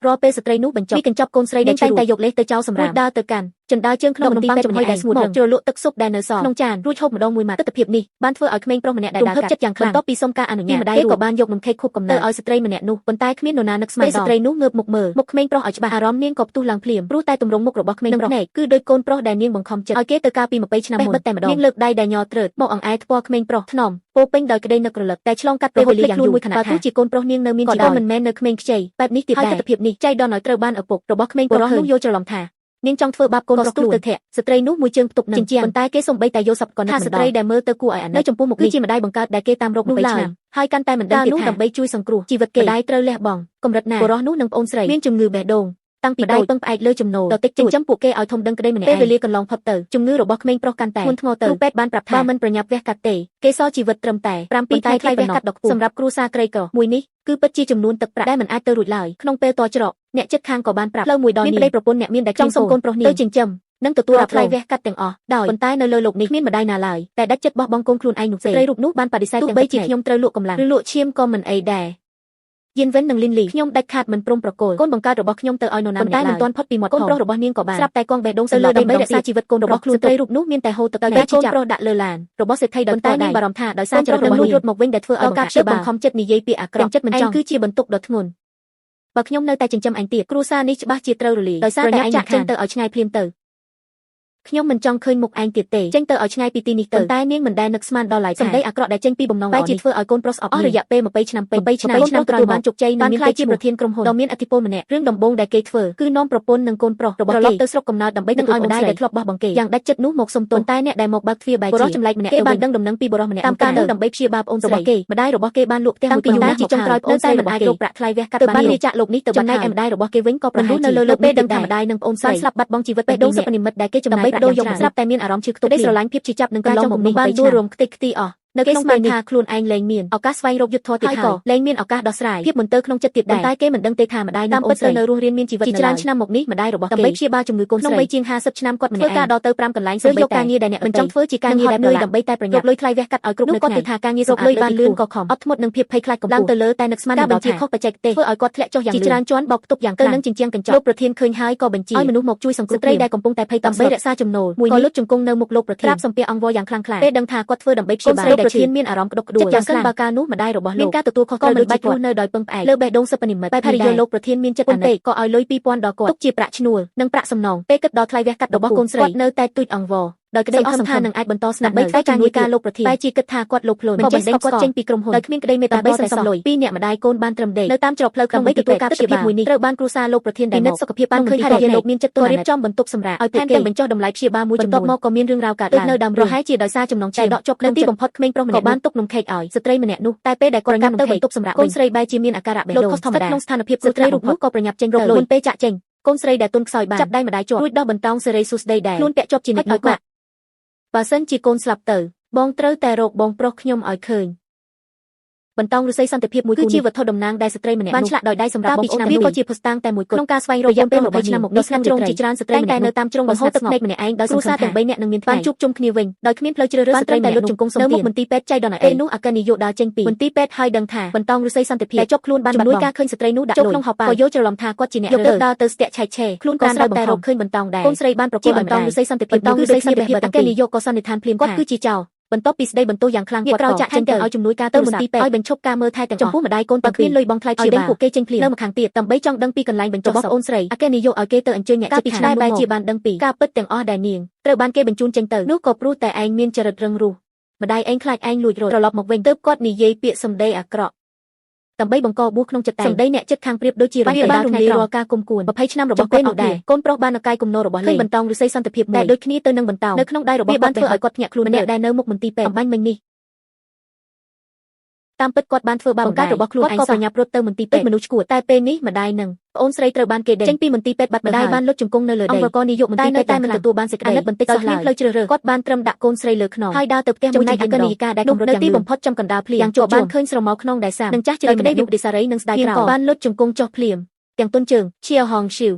រាល់ពេលស្ត្រីនោះបញ្ចប់មីកញ្ចប់កូនស្រីដែលតែងតែយកលេសទៅចោលសម្រាមរួចដើរទៅកាន់ជណ្ដើរជើងក្នុងមន្ទីរពេទ្យចំហុយដែលស្ងួតរឹងជ្រលក់ទឹកស៊ុបដែលនៅសល់ក្នុងចានរួចហូបម្ដងមួយម៉ាត់ទិដ្ឋភាពនេះបានធ្វើឲ្យក្មេងប្រុសម្នាក់ដែលដើរកាត់ចិត្តយ៉ាងខ្លាំងបន្ទាប់ពីសុំការអនុញ្ញាតពីម្ដាយគេក៏បានយកនំខេកខួបកំណើតទៅឲ្យស្ត្រីម្នាក់នោះប៉ុន្តែគ្មាននរណានឹកស្មានដល់ពេលស្ត្រីនោះងើបមកមើលមុខក្មេងប្រុសឲ្យច្បាស់អារម្មណ៍នាងក៏ផ្ទុះឡើងភ្លាមព្រោះតែទម្រង់មុខរបស់ក្មេងប្រុសគឺដូចកូនប្រុសដែលនាងបង្ខំចិត្តឲ្យគេទៅកាលពី20ឆ្នាំមុនតែម្ដងនាងលើកដៃដែលញ័រត្រើតមកអង្អែលថ្ពាល់ក្មេងប្រុសថ្នមពោពេញដោយក្តីនឹករលឹកតែឆ្លងកាត់ពេលវេលាយ៉ាងយូរមួយខណៈបើទោះជាកូនប្រុសនាងនៅមានជីវិតមិនមែននៅក្មេងខ្ចីបែបនេះទៀតដែរហើយទិដ្ឋភាពនេះចៃដន្យឲ្យត្រូវបានឪពុករបស់ក្មេងប្រុសនោះយល់ច្រឡំថានាងចង់ធ្វើបាបកូនប្រុសខ្លួនទៅធាក់ស្ត្រីនោះមួយជើងផ្ទប់នឹងជញ្ជាំងប៉ុន្តែគេសំបីតែយល់សប្តិក៏នឹកមិនដល់ថាស្ត្រីដែលមើលទៅគួរឲ្យអាណិតនៅចំពោះមុខនេះគឺជាម្ដាយបង្កើតដែលគេតាមរក20ឆ្នាំហើយកាន់តែមិនដឹងទៀតថាដើម្បីជួយសង្គ្រោះជីវិតគេម្ដាយត្រូវលះបង់កម្រិតណាបុរសនោះនិងប្អូនស្រីមានជំងឺបេះដូងតាំងពីតូចពឹងផ្អែកលើចំណូលដ៏តិចចិញ្ចឹមពួកគេឲ្យធំដឹងក្តីម្នាក់ឯងពេលវេលាកន្លងផុតទៅជំងឺរបស់ក្មេងប្រុសកាន់តែធ្ងន់ធ្ងរទៅគ្រូពេទ្យបានប្រាប់ថាបើមិនប្រញាប់វះកាត់ទេគេសល់ជីវិតត្រឹមតែ7ថ្ងៃថ្លៃវះកាត់ដ៏ខ្ពស់សម្រាប់គ្រួសារក្រីក្រមួយនេះគឺពិតជាចំនួនទឹកប្រាក់ដែលមិនអាចទៅរួចឡើយក្នុងពេលតច្រកអ្នកជិតខាងក៏បានប្រាប់ផ្លូវមួយដល់នាងមានប្តីប្រពន្ធអ្នកមានដែលចង់សុំកូនប្រុសនាងទៅចិញ្ចឹមនិងទទួលរាប់ថ្លៃវះកាត់ទាំងអស់ដោយប៉ុន្តែនៅលើលោកនេះគ្មានម្ដាយណាឡើយតែដាច់ចិត្តបោះបង់កូនខ្លួនឯងនោះទេស្ត្រីរូបនោះបានបដិសេធទាំងបីជាខ្ញុំត្រូវលក់កម្លាំងឬលក់ឈាមក៏មិនអីដែរយិនវិននិងលីនលីខ្ញុំដាច់ខាតមិនព្រមប្រគល់កូនបង្កើតរបស់ខ្ញុំទៅឲ្យនរណាម្នាក់ឡើយប៉ុន្តែមិនទាន់ផុតពីមាត់ផងកូនប្រុសរបស់នាងក៏បានស្រាប់តែកងបេះដូងទៅលើដើម្បីរក្សាជីវិតកូនរបស់ខ្លួនស្ត្រីរូបនោះមានតែហូរទឹកតែកូនប្រុសដាក់លើឡានរបស់សេដ្ឋីដោយតែនាងបារម្ភថាដោយសារចរិតរបស់នាងរត់មកវិញដែលធ្វើឲ្យការព្យាបាលបង្ខំចិត្តនិយាយពាក្យអាក្រក់ចិត្តមិនចង់គឺជាបន្ទុកដ៏ធ្ងន់បើខ្ញុំនៅតែចិញ្ចឹមអញទៀតគ្រួសារនេះច្បាស់ជាត្រូវរលាយដោយសារតែឯងចាក់ចេញទៅឲ្យឆ្ងាយភ្លាមទៅខ្ញុំមិនចង់ឃើញមុខឯងទៀតទេចេញទៅឲ្យឆ្ងាយពីទីនេះទៅប៉ុន្តែនាងមិនដែលនឹកស្មានដល់ឡើយសម្ដីអាក្រក់ដែលចេញពីបំណងបែរជាធ្វើឲ្យកូនប្រុសស្អប់អស់រយៈពេល20ឆ្នាំពេញ20ឆ្នាំឆ្នាំក្រោយបានជោគជ័យនិងមានក្លាយជាប្រធានក្រុមហ៊ុនដ៏មានឥទ្ធិពលម្នាក់រឿងដំបូងដែលគេធ្វើគឺនាំប្រពន្ធនិងកូនប្រុសរបស់គេត្រឡប់ទៅស្រុកកំណើតដើម្បីនឹងឲ្យម្ដាយដែលធ្លាប់បោះបង់គេយ៉ាងដាច់ចិត្តនោះមកសុំទោសប៉ុន្តែអ្នកដែលមកបើកទ្វារបែរជាបុរសចម្លែកម្នាក់គេបានដឹងដំណឹងពីបុរសម្នាក់តាមការដើម្បីព្យាបាលប្អូនរបស់គេម្ដាយរបស់គេបានលក់ផ្ទះមួយពីយូរណាស់ជាចុងក្រោយប្អូនស្រីរបស់គេប្រាក់ថ្លៃវះកាត់បានលាចាកលោកនេះទៅបាត់ហើយចំណែកឯម្ដាយរបស់គេវិញក៏ប្រហែលជានៅលើពេលដឹងថាម្ដាយនិងប្អូនស្រីស្លាប់បាត់បង់ជីវិតបេះដូងសិប្បនិម្មិតដែលគេចំណាយដើម្បីយកស្រាប់តែមានអារម្មណ៍ឈឺខ្ទប់ក្តីស្រឡាញ់ភាពឈឺចាប់នឹងកន្លងមកនេះបានដួលរំខ្ទេចខ្ទីអស់នៅក្នុងពេលថាខ្លួនឯងលែងមានឱកាសស្វែងរកយុត្តិធម៌ទៀតហើយលែងមានឱកាសដោះស្រាយភាពមន្ទិលក្នុងចិត្តទៀតដែរប៉ុន្តែគេមិនដឹងទេថាម្ដាយនិងអូនស្រីនៅរស់រានមានជីវិតជាច្រើនឆ្នាំមកនេះម្ដាយរបស់គេដើម្បីព្យាបាលជំងឺកូនស្រីក្នុងវ័យជាង50ឆ្នាំគាត់ម្នាក់ធ្វើការដល់ទៅ5កន្លែងសូម្បីតែការងារដែលអ្នកមិនចង់ធ្វើជាការងារដែលនឿយដើម្បីតែប្រញាប់លុយថ្លៃវះកាត់ឲ្យគ្រប់នៅថ្ងៃគាត់ថាការងារសម្អាតលុយបានលឿនក៏ខំអត់ធ្មត់នឹងភាពភ័យខ្លាចកម្ពស់ឡើងទៅលើតែនឹកស្មានដល់បញ្ជាខុសបច្ចេកទេសធ្វើឲ្យគាត់ធ្លាក់ចុះយ៉ាងលឿនជាច្រើនជាន់បោកផ្ទប់យ៉ាងខ្លាំងទៅនឹងជញ្ជាំងកញ្ចក់លោកប្រធានឃើញហើយក៏បញ្ជាឲ្យមនុស្សមកជួយសង្គ្រោះស្ត្រីដែលកំពុងតែភ័យដើម្បីរក្សាចំណូលមួយនេះក៏លុតជង្គង់នៅមុខលោកប្រធានក្រាបសំពះអង្វរយ៉ាងខ្លាំងក្លាពេលដឹងថាគាត់ធ្វើដើម្បីព្យាបាលប្រធានមានអារម្មណ៍ក្តុកក្តួលយ៉ាងខ្លាំងបើកាលនោះម្ដាយរបស់លោកមានការទទួលខុសត្រូវដូចជាគាត់នៅដោយពឹងផ្អែកលើបេះដូងសិប្បនិម្មិតបែបភរិយាលោកប្រធានមានចិត្តអាណិតក៏ឲ្យលុយ2000ដល់គាត់ទុកជាប្រាក់ឈ្នួលនិងប្រាក់សំណងពេលគិតដល់ថ្លៃវះកាត់របស់កូនស្រីគាត់នៅតែទូចអង្វរដោយក្តីអស់សង្ឃឹមថានឹងអាចបន្តស្នាក់នៅតែជំនួយការលោកប្រធានតែជាគិតថាគាត់លោភលន់មិនចេះស្កគាត់ចេញពីក្រុមហ៊ុនដោយគ្មានក្តីមេត្តាដើម្បីសន្សំលុយពីអ្នកម្ដាយកូនបានត្រឹមដេកនៅតាមច្រកផ្លូវក្នុងដើម្បីទទួលការព្យាបាលមួយនេះត្រូវបានគ្រួសារលោកប្រធានដែលមកសុខភាពបានឃើញភរិយាលោកមានចិត្តទន់រៀបចំបន្ទប់សម្រាប់ឲ្យថែមទាំងបញ្ចុះតម្លៃព្យាបាលមួយចំនួនបន្ទាប់មកក៏មានរឿងរ៉ាវកើតឡើងនៅដើមប្រហែលជាដោយសារចំណងជើងដកជាប់ក្នុងទីបំផុតក្មេងប្រុសម្នាក់ក៏បានទុកនំខេកឲ្យស្ត្រីម្នាក់នោះតែពេលដែលគាត់ញ៉ាំទៅបន្ទប់សម្រាប់កូនស្រីបែរជាមានអាការៈបេះដូងស្ថិតក្នុងស្ថានភាពស្ត្រីរូបនោះក៏ប្រញាប់ចេញរកលុយមុនពេលចាក់ចេញកូនស្រីដែលទុនខ្សោយបានចាប់ដៃម្ដាយជាប់រួចដោះបន្តោងសេរីសួស្តីដែលខ្លួនពាក់ជាប់ជានិច្ចឲ្យគាត់បើសិនជាកូនស្លាប់ទៅបងត្រូវតែរកបងប្រុសខ្ញុំឲ្យឃើញបន្តោងឫស្សីសន្តិភាពមួយគឺជាវត្ថុតំណាងដែលស្ត្រីម្នាក់បានឆ្លាក់ដោយដៃសម្រាប់បងប្អូនវាក៏ជាភស្តុតាងតែមួយគត់ក្នុងការស្វែងរកយៈពេល20ឆ្នាំមកនេះស្ងាត់ជ្រុងជាច្រើនស្ត្រីម្នាក់នៅតាមជ្រុងបង្ហូរទឹកភ្នែកម្នាក់ឯងដោយគ្រួសារទាំង3នាក់នឹងមានថ្ងៃបានជួបជុំគ្នាវិញដោយគ្មានផ្លូវជ្រើសរើសស្ត្រីម្នាក់លុតជង្គង់សុំនៅមុខមន្ទីរពេទ្យចៃដន្យពេលនោះអគ្គនាយកដើរចេញពីមន្ទីរពេទ្យហើយដឹងថាបន្តោងឫស្សីសន្តិភាពដែលជាប់ខ្លួនបានបាត់បង់ការឃើញស្ត្រីនោះដាក់លុយចូលក្នុងហោប៉ៅក៏យល់ច្រឡំថាគាត់ជាអ្នកយកទៅដើរទៅស្ទាក់ឆែកឆេរខ្លួនក៏ស្រាប់តែរកឃើញបន្តោងដែរកូនស្រីបានប្រគល់បន្តោងឫស្សីសន្តិភាពគឺដូចគ្នាអគ្គនាយកក៏សន្និដ្ឋានភ្លាមគាត់គឺជាចោរបន្ទាប់ពីស្ដីបន្ទោសយ៉ាងខ្លាំងគាត់ក្រោយចាក់ចេញទៅឲ្យជំនួយការទៅមន្ទីរពេទ្យឲ្យបញ្ឈប់ការមើលថែទាំងចំពោះម្ដាយកូនបើគ្មានលុយបង់ថ្លៃព្យាបាលពួកគេចេញភ្លាមនៅម្ខាងទៀតដើម្បីចង់ដឹងពីកន្លែងបញ្ចុះរបស់អូនស្រីអគ្គនាយកឲ្យគេទៅអញ្ជើញអ្នកជិតខាងបែរជាបានដឹងពីការពិតទាំងអស់ដែលនាងត្រូវបានគេបញ្ជូនចេញទៅនោះក៏ព្រោះតែឯងមានចរិតរឹងរូសម្ដាយឯងខ្លាចឯងលួចរត់ត្រឡប់មកវិញទើបគាត់និយាយពាក្យសម្ដីអាក្រក់ដើម្បីបង្កបួសក្នុងចិត្តតែសម្ដីអ្នកចិត្តខាងប្រៀបដូចជាវាបានរំលាយរាល់ការគុំគួន20ឆ្នាំរបស់គាត់នោះដែរកូនប្រុសបាននៅកាយគំនររបស់លេងបន្តោងឫស្សីសន្តិភាពមួយដែលដូចគ្នាទៅនឹងបន្តោងនៅក្នុងដៃរបស់វាបានធ្វើឲ្យគាត់ភ្ញាក់ខ្លួនម្នាក់ដែលនៅមុខមន្ទីរពេទ្យអំបញ្ញមិញនេះតាមពិតគាត់បានធ្វើបាបបង្កើតរបស់ខ្លួនឯងក៏ប្រញាប់រត់ទៅមន្ទីរពេទ្យមនុស្សឈួតតែពេលនេះម្ដាយនឹងប្អូនស្រីត្រូវបានគេដេញចេញពីមន្ទីរពេទ្យបាត់ម្ដាយបានលុតជង្គង់នៅលើដីអង្គរនាយកមន្ទីរពេទ្យតែមិនទទួលបានសេចក្តីអាណិតបន្តិចសោះឡើយផ្លូវជ្រើសរើសគាត់បានត្រឹមដាក់កូនស្រីលើខ្នងហើយដើរទៅផ្ទះមួយចំណែកអគ្គនាយិកាដែលកម្រិតយ៉ាងនៅទីបំផុតចំកណ្ដាលភ្លាមយ៉ាងជាប់បានឃើញស្រមោលខ្នងដែលសាមនឹងចាស់ជ្រើក្តីវិបដិសារីនិងស្ដាយក្រោយបានលុតជង្គង់ចុះភ្លាមទាំងទុនជើងឈៀហងឈីវ